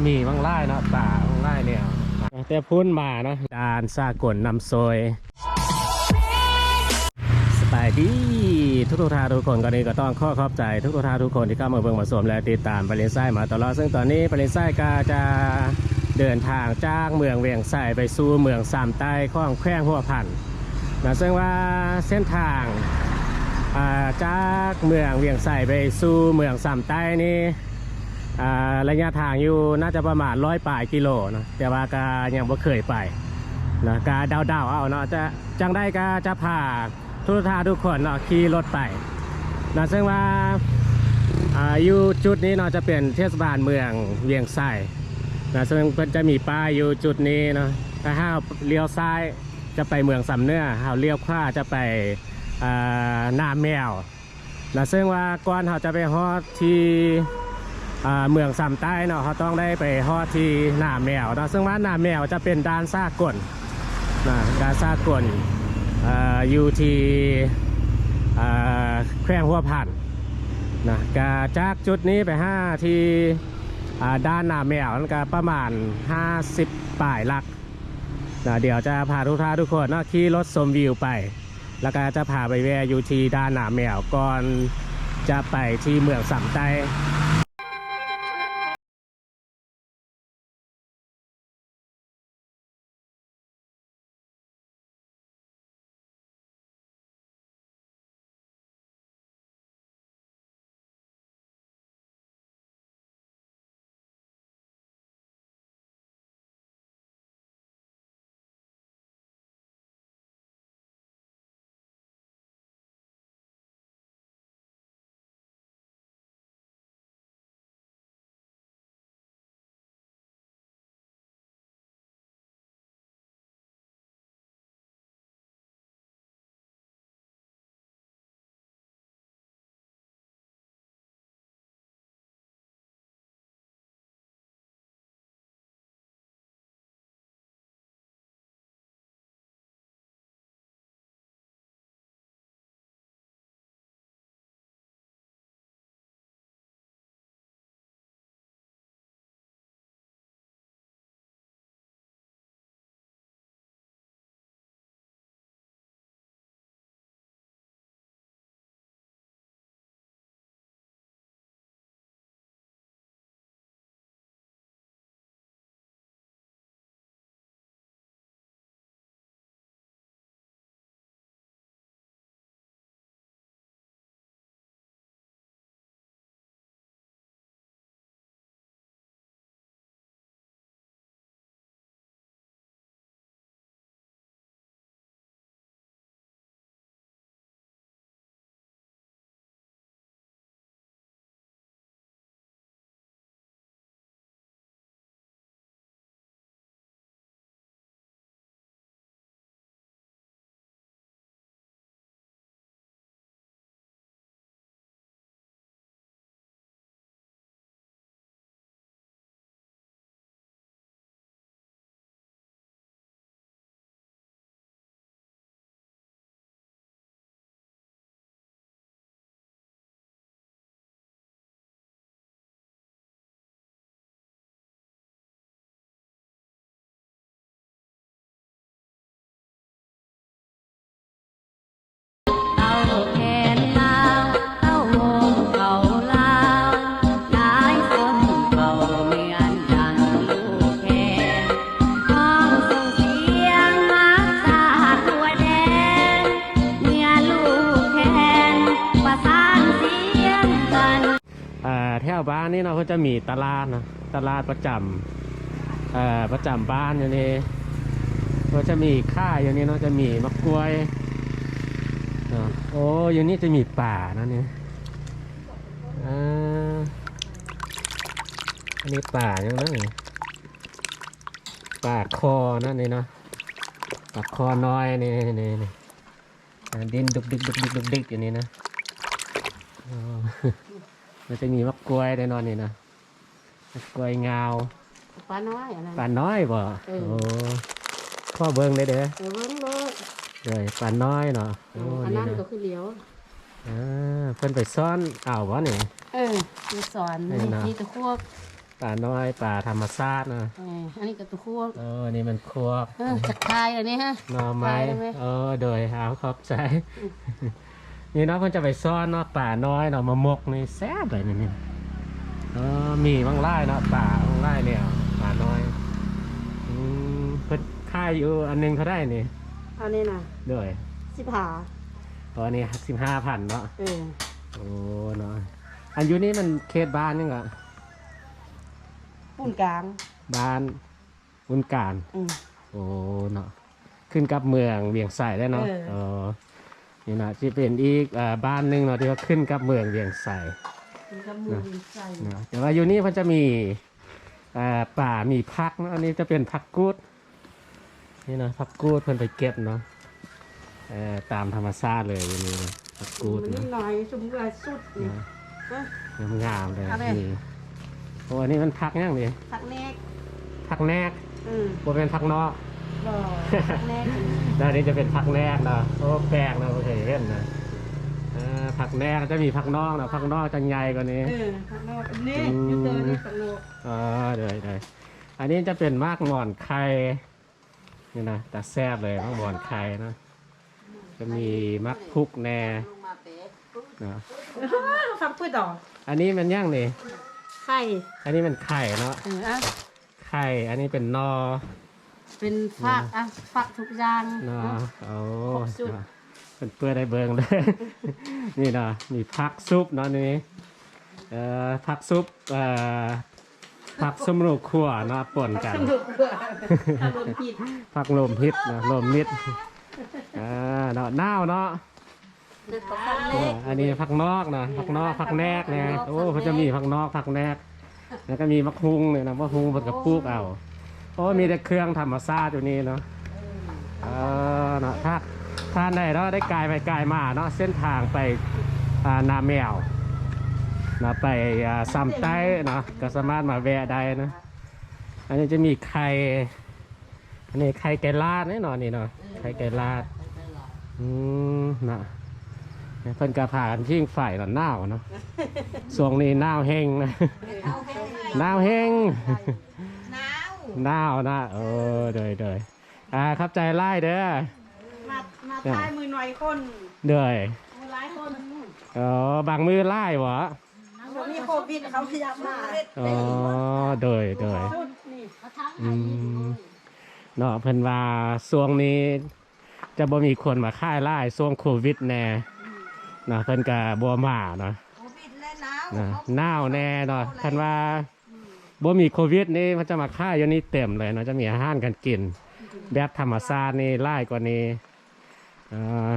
ມີບັງຫຼາຍເນາະ ປາບັງຫຼາຍແນວ. ແຕ່ພຸ້ນມາເນາະ ດ່ານສາກົນນ້ຳໂຊຍ. ສະບາຍດີທຸກໆທ່ານທຸກຄົນ. ກ່ອນອື່ນກໍຕ້ອງຂໍຂອບໃຈທຸກໆທ່ານທຸກຄົນທີ່ເຂົ້າມາເບິ່ງມາຊົມ ແລະ ຕິດຕາມປາລິນໄຊມາຕະຫຼອດ. ເຊິ່ງຕອນນີ້ປາລິນໄຊກໍຈະເດີນທາງຈາກເມືອງວຽງໄຊໄປສູ່ເມືອງຊຳໃຕ້ຂອງແຂວງຫົວພັນນະ. ເຊິ່ງວ່າເສັ້ນທາງ ອ່າ ຈາກເມືອງວຽງໄຊໄປສູ່ເມືອງຊຳໃຕ້ນີ້ ອ່າ ໄລຍະທາງຢູ່ໜ້າຈະປະມານຮ້ອຍປາຍກິໂລເນາະ, ແຕ່ວ່າກໍຍັງບໍ່ເຄີຍໄປເນາະ, ກໍເດົາໆເອົາເນາະ. ຈະ ຈັ່ງໃດກໍຈະພາທຸກທ່ານທຸກຄົນເນາະ ຂີ່ລົດໄປເນາະ. ເຊິ່ງວ່າ ອ່າ ຢູ່ຈຸດນີ້ເນາະ ຈະເປັນເທດສະບານເມືອງວຽງໄຊເນາະ, ເຊິ່ງເພິ່ນຈະມີປ້າຍຢູ່ຈຸດນີ້ເນາະ. ຖ້າຫາກລ້ຽວຊ້າຍຈະໄປເມືອງຊຳເໜືອ, ເຮົາລ້ຽວຂວາຈະໄປ ອ່າ ນາແມວ ນະ. ເຊິ່ງວ່າກ່ອນເຮົາຈະໄປຮອດທີ່ ອ່າ ເມືອງຊຳໃຕ້ເນາະ ເຮົາຕ້ອງໄດ້ໄປຮອດທີ່ນາແມວເນາະ. ເຊິ່ງວ່ານາແມວຈະເປັນດ່ານສາກົນນະ, ດ່ານສາກົນ ເອີ ຢູ່ທີ່ ເອີ ແຂວງຫົວພັນນະ. ກະຈາກຈຸດນີ້ໄປຫາທີ່ ອ່າ ດ່ານນາແມວນັ້ນກະປະມານຫ້າສິບປາຍຫຼັກນະ. ດຽວຈະພາທຸກທ່ານທຸກຄົນເນາະ ຂີ່ລົດຊົມວິວໄປ ແລ້ວກໍຈະພາໄປແວ່ຢູ່ທີ່ດ່ານນາແມວ ກ່ອນຈະໄປທີ່ເມືອງຊຳໃຕ້. ອ່າ ແຖວບ້ານນີ້ເນາະ ເພິ່ນຈະມີຕະຫຼາດເນາະ ຕະຫຼາດປະຈຳ ເອີ ປະຈຳບ້ານຢູ່ນີ້ ເພິ່ນຈະມີຂາຍຢູ່ນີ້ເນາະ ຈະມີໝາກກ້ວຍເນາະ. ໂອ້ ຢູ່ນີ້ຈະມີປາເນາະນີ້ ເອີ ອັນນີ້ປາຫຍັງເນາະ ປາຄໍເນາະນີ້ເນາະ ປາຄໍນ້ອຍນີ້ ນີ້ ນີ້. ອ່າ ດິນດຸກດິກ ດຸກດິກ ດຸກດິກຢູ່ນີ້ນະ. ໂອ້ ມັນຈະມີໝາກກ້ວຍໄດ້ເນາະນີ້ນະ ໝາກກ້ວຍງາວ. ປານ້ອຍອັນນັ້ນ ປານ້ອຍບໍ? ເອີ ໂອ້ ຂໍເບິ່ງໄດ້ເດີ ເອີ ເບິ່ງໂລດ. ໂດຍ ປານ້ອຍເນາະ. ເອີ ໂອ້ ອັນນັ້ນກໍຄືຫຼຽວ ອ່າ ເພິ່ນໄປຊ້ອນເອົາບໍນີ້? ເອີ ໄປຊ້ອນ ນີ້ເນາະ ມີແຕ່ຄວກ ປານ້ອຍ ປາທຳມະຊາດເນາະ. ເອີ ອັນນີ້ກໍຕົວຄວກ. ເອີ ນີ້ມັນຄວກ. ເອີ ຈັກທາຍອັນນີ້ຮະ ໜໍ່ໄມ້. ເອີ ໂດຍ ເອົາ ຂອບໃຈ. ນີ້ເນາະ ເພິ່ນຈະໄປຊ້ອນເນາະ ປານ້ອຍເນາະ ມາໝົກນີ້ແຊບເລີຍນີ້. ເອີ ມີບັກຫຼາຍເນາະ ປາບັກຫຼາຍແນວ ປານ້ອຍ. ອືມ ເພິ່ນຂາຍຢູ່ອັນໜຶ່ງເທົ່າໃດນີ້? ອັນນີ້ນະ? ໂດຍ ສິບຫ້າ. ອໍ ອັນນີ້ສິບຫ້າພັນເນາະ. ເອີ ໂອ້ ເນາະ. ອັນຢູ່ນີ້ມັນເຂດບ້ານຫຍັງກະ? ປຸ້ນກາງ. ບ້ານ ບຸນການ. ອືມ ໂອ້ ເນາະ ຂຶ້ນກັບເມືອງວຽງໄຊແລ້ວເນາະ. ເອີ ອໍ ນີ້ນະ ຊິເປັນອີກ ເອີ ບ້ານໜຶ່ງເນາະ ທີ່ວ່າຂຶ້ນກັບເມືອງວຽງໄຊ ຂຶ້ນກັບເມືອງວຽງໄຊເນາະ. ແຕ່ວ່າຢູ່ນີ້ເພິ່ນຈະມີ ເອີ ປ່າ ມີຜັກເນາະ. ອັນນີ້ຈະເປັນຜັກກູດ ນີ້ນະ ຜັກກູດເພິ່ນໄປເກັບເນາະ. ເອີ ຕາມທຳມະຊາດເລີຍ ນີ້ນະ ຜັກກູດ ນີ້ນະ ໜ້ອຍ ຊຸມເອື້ອຍສຸດນີ້ນະ ງາມໆເລີຍ. ນີ້ ໂອ້ ອັນນີ້ມັນຜັກຫຍັງນີ້? ຜັກແນກ. ຜັກແນກ. ອືມ ບໍ່ແມ່ນຜັກນອກ? ບໍ່ ຜັກແນກ. ແລ້ວອັນນີ້ຈະເປັນຜັກແນກເນາະ. ໂອ້ ແປກເນາະ ບໍ່ເຄີຍເຫັນນະ. ເອີ ຜັກແນກຈະມີຜັກນອກເນາະ ຜັກນອກຈະໃຫຍ່ກວ່ານີ້. ເອີ ຜັກນອກ ນີ້ ອືມ ຢູ່ເຕີນີ້ ຜັກນອກ. ອໍ ໂດຍໆ ອັນນີ້ຈະເປັນໝາກໝອນໄຂ່. ນີ້ນະ ຕາແຊບເລີຍ ໝາກໝອນໄຂ່ເນາະ. ຈະມີໝາກພຸກແດ່ເນາະ. ຄຳພືດດອກ. ອັນນີ້ແມ່ນຫຍັງນີ້? ໄຂ່. ອັນນີ້ແມ່ນໄຂ່ເນາະ. ເອີ ອ່ະ ໄຂ່. ອັນນີ້ເປັນໜໍ່ ເປັນຜັກ. ອ່ະ ຜັກທຸກຢ່າງເນາະ. ເອົາ ຄົບຊຸດ ເນາະ ເພິ່ນເປີດໃຫ້ເບິ່ງເລີຍ. ນີ້ເນາະ ມີຜັກຊຸບເນາະ ນີ້ ເອີ ຜັກຊຸບ ເອີ ຜັກຊຸບໜູຂົ້ວເນາະ ປົນກັນ. ຜັກໜູຂົ້ວ ຜັກລົມພິດ ຜັກລົມພິດເນາະ ລົມມິດ. ອ່າ ເນາະ ໜາວເນາະ. ເອີ ອັນນີ້ຜັກນອກເນາະ ຜັກນອກ ຜັກແນກແດ່. ໂອ້ ເພິ່ນຈະມີຜັກນອກ ຜັກແນກ ແລ້ວກໍມີໝາກຮຸ່ງນີ້ນະ ໝາກຮຸ່ງເພິ່ນກໍປູກເອົາ. ໂອ້ ມີແຕ່ເຄື່ອງທຳມະຊາດຢູ່ນີ້ເນາະ. ເອີ ເນາະ ຖ້າ ທ່ານໃດເນາະ ໄດ້ກາຍໄປກາຍມາເນາະ ເສັ້ນທາງໄປ ອ່າ ນາແມວເນາະ ໄປ ອ່າ ຊຳໃຕ້ເນາະ ກໍສາມາດມາແວະໄດ້ເນາະ. ອັນນີ້ຈະມີໄຂ່ ອັນນີ້ໄຂ່ໄກ່ລາດເດ້ເນາະ ນີ້ເນາະ ເອີ ໄຂ່ໄກ່ລາດ. ອືມ ເນາະ ເພິ່ນກໍພາກັນຜິງໄຟເນາະ ໜາວເນາະ. ຊ່ວງນີ້ໜາວແຮງນະ ໜາວແຮງ ໜາວ ໜາວນະ. ໂອ້ ໂດຍໆ ອ່າ ຂອບໃຈຫຼາຍເດີ. ມາ ມາຖ່າຍມື້ໜ້ອຍຄົນ ໂດຍ ມື້ຫຼາຍຄົນ. ອໍ ບາງມື້ຫຼາຍບໍ? ບໍ່ມີໂຄວິດເຂົາກໍຢາກມາ. ອໍ ໂດຍໆ ອືມ ເນາະ ເພິ່ນວ່າຊ່ວງນີ້ຈະບໍ່ມີຄົນມາຂາຍຫຼາຍ ຊ່ວງໂຄວິດແດ່ເນາະ ເພິ່ນກໍບໍ່ມາເນາະ. ໂຄວິດແລະໜາວ ໜາວແດ່ເນາະ. ຄັນວ່າບໍ່ມີໂຄວິດນີ້ ມັນຈະມາຂາຍຢູ່ນີ້ເຕັມເລີຍເນາະ ຈະມີອາຫານການກິນແບບທຳມະຊາດນີ້ຫຼາຍກວ່ານີ້. ອ່າ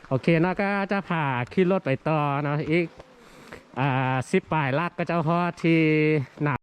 ໂອເຄເນາະ ກໍຈະພາຂີ່ລົດໄປຕໍ່ເນາະ ອີກ ອ່າ ສິບປາຍຫຼັກກໍຈະຮອດທີ່ນາ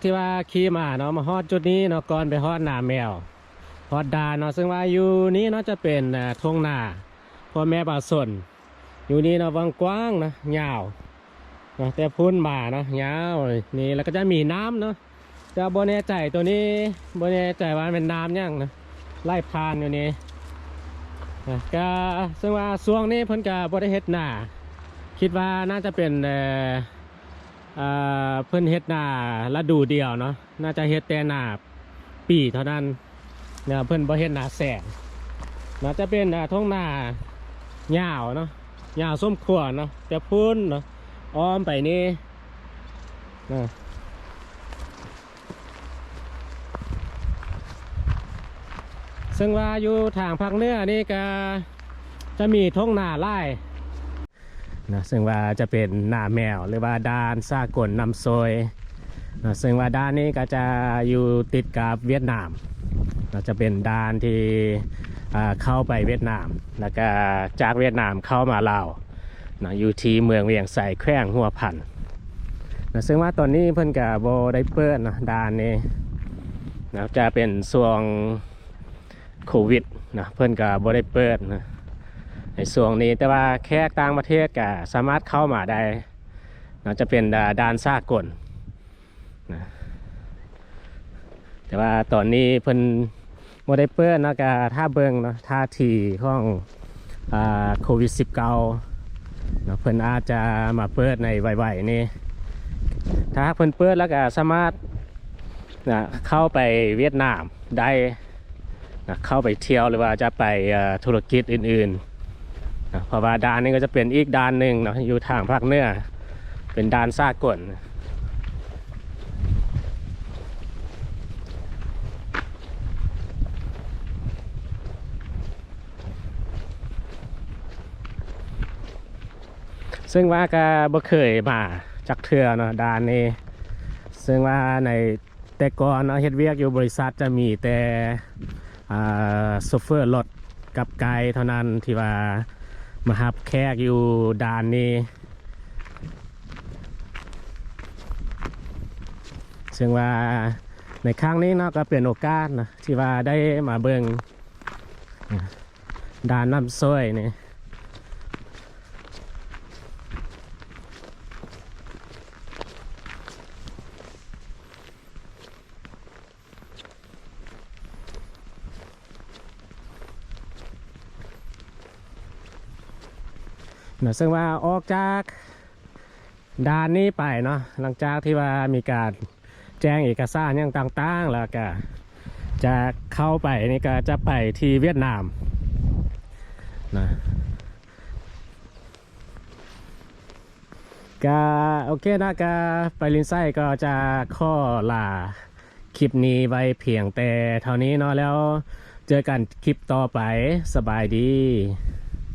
ທີ່ວ່າຂີ່ມາເນາະ ມາຮອດຈຸດນີ້ເນາະ ກ່ອນໄປຮອດໜ້າແມວ ຮອດດ່ານເນາະ ເຊິ່ງວ່າຢູ່ນີ້ເນາະ ຈະເປັນ ເອີ ທົ່ງນາພໍ່ແມ່ປະຊາຊົນ ຢູ່ນີ້ເນາະ ກວ້າງໆເນາະ ຍາວເນາະ ແຕ່ພຸ້ນມາເນາະ ຍາວນີ້ ແລ້ວກໍຈະມີນ້ຳເນາະ ແຕ່ບໍ່ແນ່ໃຈໂຕນີ້ ບໍ່ແນ່ໃຈວ່າແມ່ນນ້ຳຫຍັງເນາະ ໄຫຼຜ່ານຢູ່ນີ້ ນະ ກະເຊິ່ງວ່າຊ່ວງນີ້ເພິ່ນກະບໍ່ໄດ້ເຮັດນາ ຄິດວ່າໜ້າຈະເປັນ ເອີ ເອີ ເພິ່ນເຮັດນາລະດູດຽວເນາະ ໜ້າຈະເຮັດແຕ່ໜ້າປີເທົ່ານັ້ນເນາະ ເພິ່ນບໍ່ເຮັດນາແຊງເນາະ ຈະເປັນ ເອີ ທົ່ງນາຍາວເນາະ ຍາວສົມຄວນເນາະ ແຕ່ພຸ້ນເນາະ ອ້ອມໄປນີ້ເນາະ. ເຊິ່ງວ່າຢູ່ທາງພາກເໜືອນີ້ກະຈະມີທົ່ງນາຫຼາຍເນາະ ເຊິ່ງວ່າຈະເປັນໜ້າແມວ ຫຼືວ່າດ່ານສາກົນນ້ຳໂຊຍເນາະ ເຊິ່ງວ່າດ່ານນີ້ກະຈະຢູ່ຕິດກັບຫວຽດນາມເນາະ ຈະເປັນດ່ານທີ່ ເຂົ້າໄປຫວຽດນາມ ແລ້ວກະຈາກຫວຽດນາມເຂົ້າມາລາວ ເນາະ ຢູ່ທີ່ເມືອງວຽງໄຊ ແຂວງຫົວພັນເນາະ ເຊິ່ງວ່າຕອນນີ້ເພິ່ນກະບໍ່ໄດ້ເປີດເນາະ ດ່ານນີ້ເນາະ ຈະເປັນຊ່ວງໂຄວິດເນາະ ເພິ່ນກະບໍ່ໄດ້ເປີດເນາະ ໃນຊ່ວງນີ້ ແຕ່ວ່າແຂກຕ່າງປະເທດກະສາມາດເຂົ້າມາໄດ້ເນາະ ຈະເປັນ ດ່າ ດ່ານສາກົນ ນະ ແຕ່ວ່າຕອນນີ້ເພິ່ນບໍ່ໄດ້ເປີດເນາະ ກະຖ້າເບິ່ງເນາະ ທ່າທີຂອງ ອ່າ ໂຄວິດສິບເກົ້າເນາະ ເພິ່ນອາດຈະມາເປີດໃນໄວໆນີ້ ຖ້າຫາກເພິ່ນເປີດແລ້ວກະສາມາດ ນະ ເຂົ້າໄປຫວຽດນາມໄດ້ ນະ ເຂົ້າໄປທ່ຽວ ຫຼືວ່າຈະໄປ ເອີ ທຸລະກິດອື່ນໆ ນະ ເພາະວ່າດ່ານນີ້ກໍຈະເປັນອີກດ່ານໜຶ່ງເນາະ ຢູ່ທາງພາກເໜືອ ເປັນດ່ານສາກົນ ເຊິ່ງວ່າກໍບໍ່ເຄີຍມາຈັກເທື່ອເນາະ ດ່ານນີ້ ເຊິ່ງວ່າໃນ ແຕ່ກ່ອນເນາະ ເຮັດວຽກຢູ່ບໍລິສັດຈະມີແຕ່ ອ່າ ໂຊເຟີລົດກັບໄກເທົ່ານັ້ນ ທີ່ວ່າມາຮັບແຂກຢູ່ດ່ານນີ້ ເຊິ່ງວ່າໃນຄັ້ງນີ້ເນາະ ກໍເປັນໂອກາດເນາະ ທີ່ວ່າໄດ້ມາເບິ່ງດ່ານນ້ຳໂຊຍນີ້. ເນາະ ເຊິ່ງວ່າອອກຈາກດ່ານນີ້ໄປເນາະ ຫຼັງຈາກທີ່ວ່າມີການແຈ້ງເອກະສານຫຍັງຕ່າງໆ ແລ້ວກະຈະເຂົ້າໄປນີ້ ກະຈະໄປທີ່ຫວຽດນາມນະ. ກະໂອເຄເນາະ ກະໄປລິນໄຊກໍຈະຂໍລາຄລິບນີ້ໄວ້ພຽງແຕ່ເທົ່ານີ້ເນາະ ແລ້ວເຈີກັນຄລິບຕໍ່ໄປ ສະບາຍດີ.